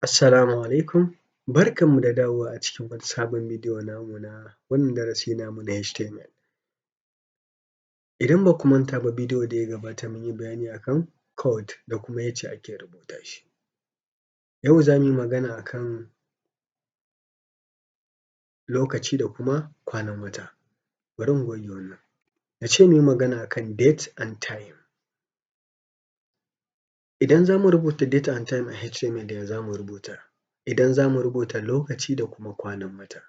Assalamu alaikum, barkanmu da dawowa a cikin wani sabon bidiyo namu na wannan darasi namu na HTML. Idan ba ku manta ba, bidiyo da ya gabata mun yi bayani akan code da kuma yacce ake rubuta shi. Yau za mu yi magana akan lokaci da kuma kwanan wata. Bari in goge wannan, na ce mu yi magana akan date and time. Idan za mu rubuta date and time a HTML, ya za mu rubuta? Idan za mu rubuta lokaci da kuma kwanan wata.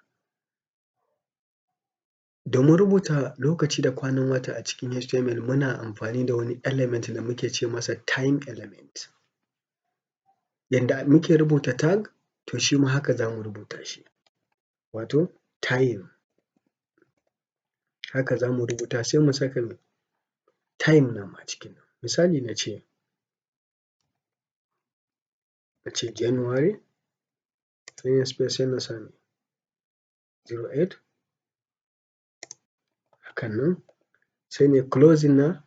Domin rubuta lokaci da kwanan wata a cikin HTML, muna amfani da wani element da muke ce masa time element. Yanda muke rubuta tag, to shi ma haka za mu rubuta shi, wato time. Haka za mu rubuta, sai mu saka me? Time namu a ciki. Misali, na ce January, sai na yi space, sai na sa 08 hakan nan, sai na yi closing na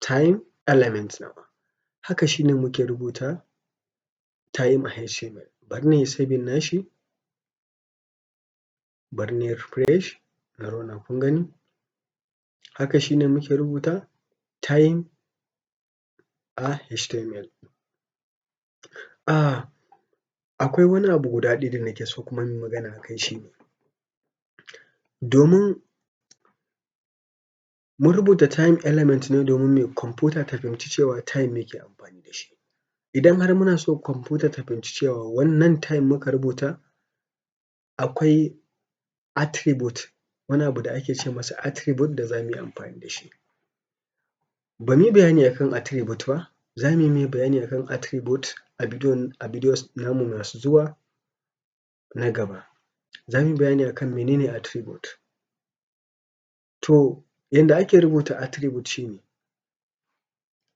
time element nawa. Haka shi ne muke rubuta time a HTML. Bari na yi saving nashi, bari na yi refresh na running, kun gani? Haka shi ne muke rubuta time a HTML. Akwai wani abu guda ɗaya da nake so kuma mu yi magana a kai, shi ne, domin mun rubuta time element ne domin me? Kwamfuta ta fahimci cewa time muke amfani da shi. Idan har muna so kwamfuta ta fahimci cewa wannan time muka rubuta, akwai attribute, wani abu da ake ce masa attribute da za mu yi amfani da shi. Ba mu yi bayani akan attribute ba, za mu yi bayani akan attribute a videos namu masu zuwa na gaba. Za mu yi bayani akan mene ne attribute. To, yanda ake rubuta attribute shi ne,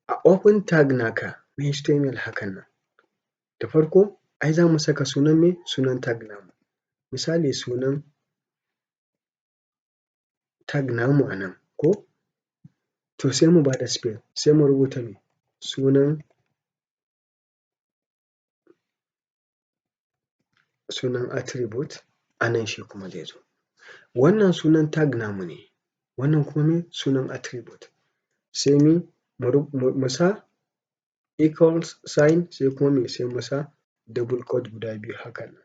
a open tag naka na HTML hakan nan, da farko ai za mu saka sunan me? Sunan tag namu. Misali, sunan tag namu a nan ko? To, sai mu bada space, sai mu rubuta me? Sunan attribute a nan shi kuma zai zo. Wannan sunan tag namu ne, wannan kuma me? Sunan attribute. Sai mu sa equals sign, sai kuma me? Sai mu sa double quote guda biyu hakan nan.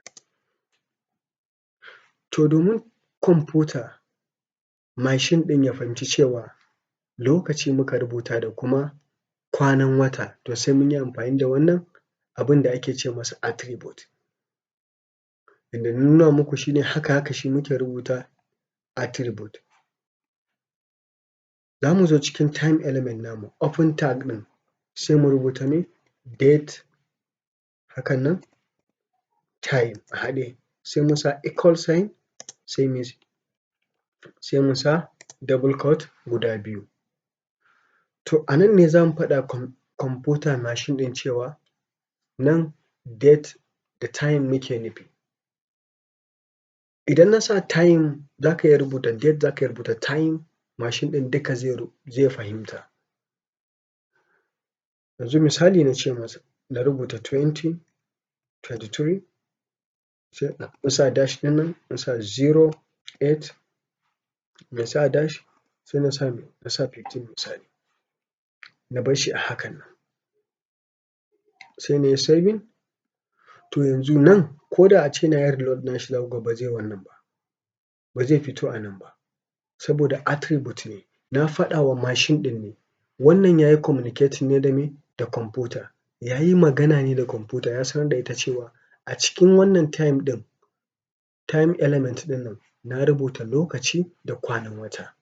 To, domin kwamfuta machine ɗin ya fahimci cewa lokaci muka rubuta da kuma kwanan wata, to sai mun yi amfani da wannan abun da ake ce masa attribute. Yanda na nuna muku shi ne haka, haka shi muke rubuta attribute. Za mu zo cikin time element namu, open tag ɗin, sai mu rubuta me? Date hakan nan, time a haɗe, sai mu sa equal sign, sai mu sa double quote guda biyu. To, a nan ne za mu faɗa wa kwamfuta machine ɗin cewa nan date da time muke nufi. Idan na sa time, za ka iya rubuta date, za ka iya rubuta time, machine ɗin duka zai fahimta. Yanzu misali, na ce masa na rubuta 2023, sai in sa dash ɗin nan, in sa 08, na sa dash, sai na sa me? Na sa 15 misali. Na bar shi a hakan nan. Sai na yi saving. To, yanzu nan ko da a ce na yi reload nashi, za ku ga ba zai wannan ba, ba zai fito a nan ba, saboda attribute ne. Na faɗa wa machine ɗin ne, wannan ya yi communicating ne da me? Da kwamfuta. Ya yi magana ne da kwamfuta, ya sanar da ita cewa a cikin wannan time ɗin, time element ɗin nan, na rubuta lokaci da kwanan wata.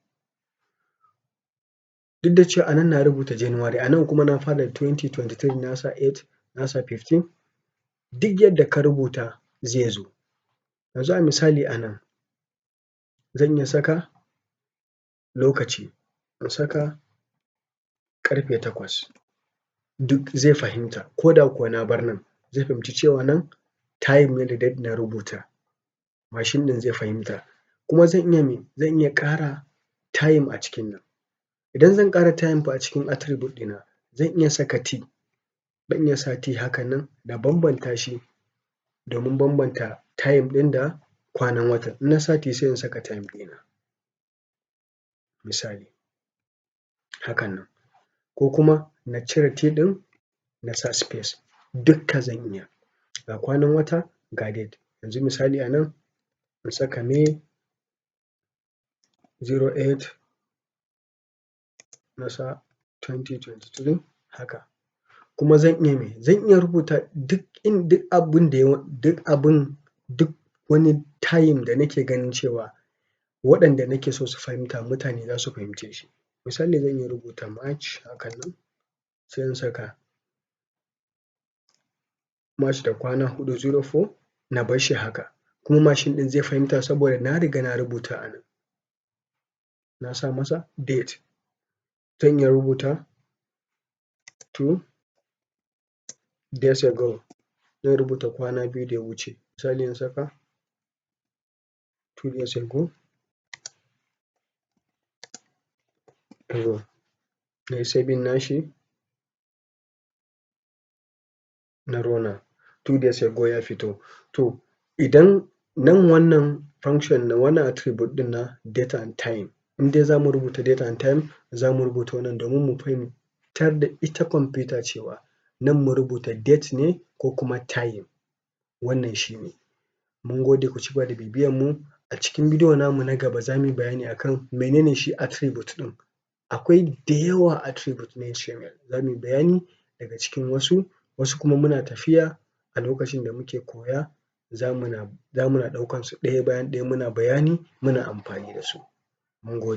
Duk da cewa a nan na rubuta January, a nan kuma na fara da 2023, na sa 8, na sa 15, duk yadda ka rubuta zai zo. Yanzu a misali a nan zan iya saka lokaci, in saka ƙarfe 8, duk zai fahimta, ko da kuwa na bar nan zai fahimci cewa nan time ne da date na rubuta, machine ɗin zai fahimta. Kuma zan iya me? Zan iya ƙara time a cikin nan. Idan zan ƙara time a cikin attribute ɗina, zan iya saka t. Zan iya sa T hakan nan na bambanta shi domin bambanta time ɗin da kwanan watan. In na sa T, sai in saka time ɗina misali hakan nan, ko kuma na cire T ɗin na sa space, dukka zan iya. Ga kwanan wata, ga date. Yanzu misali a nan in saka May 08, na sa 2023 haka. Kuma zan iya me? Zan iya rubuta duk abin duk wani time da nake ganin cewa waɗanda nake so su fahimta, mutane za su fahimce shi. Misali, zan iya rubuta March hakan nan, sai in saka March da kwana 4, 04, na bar shi haka. Kuma mashin ɗin zai fahimta saboda na riga na rubuta a nan. Na sa masa date. Zan iya rubuta 2 days ago, zan rubuta kwana 2 da ya wuce. Misali, in saka 2 days ago, na yi saving nashi, na running, 2 days ago ya fito. To, idan nan wannan function na wannan attribute ɗin na date and time, in dai za mu rubuta date and time, za mu rubuta wannan domin mu fahimtar da ita kwamfuta cewa nan mun rubuta date ne ko kuma time. Wannan shi ne. Mun gode, ku cigaba da bibiyan mu. A cikin bidiyo namu na gaba za mu yi bayani akan mene ne shi attribute ɗin. Akwai da yawa attribute na HTML, za mu yi bayani daga cikin wasu, wasu kuma muna tafiya a lokacin da muke koya za muna ɗaukan su ɗaya bayan ɗaya muna bayani, muna amfani da su. Mun gode.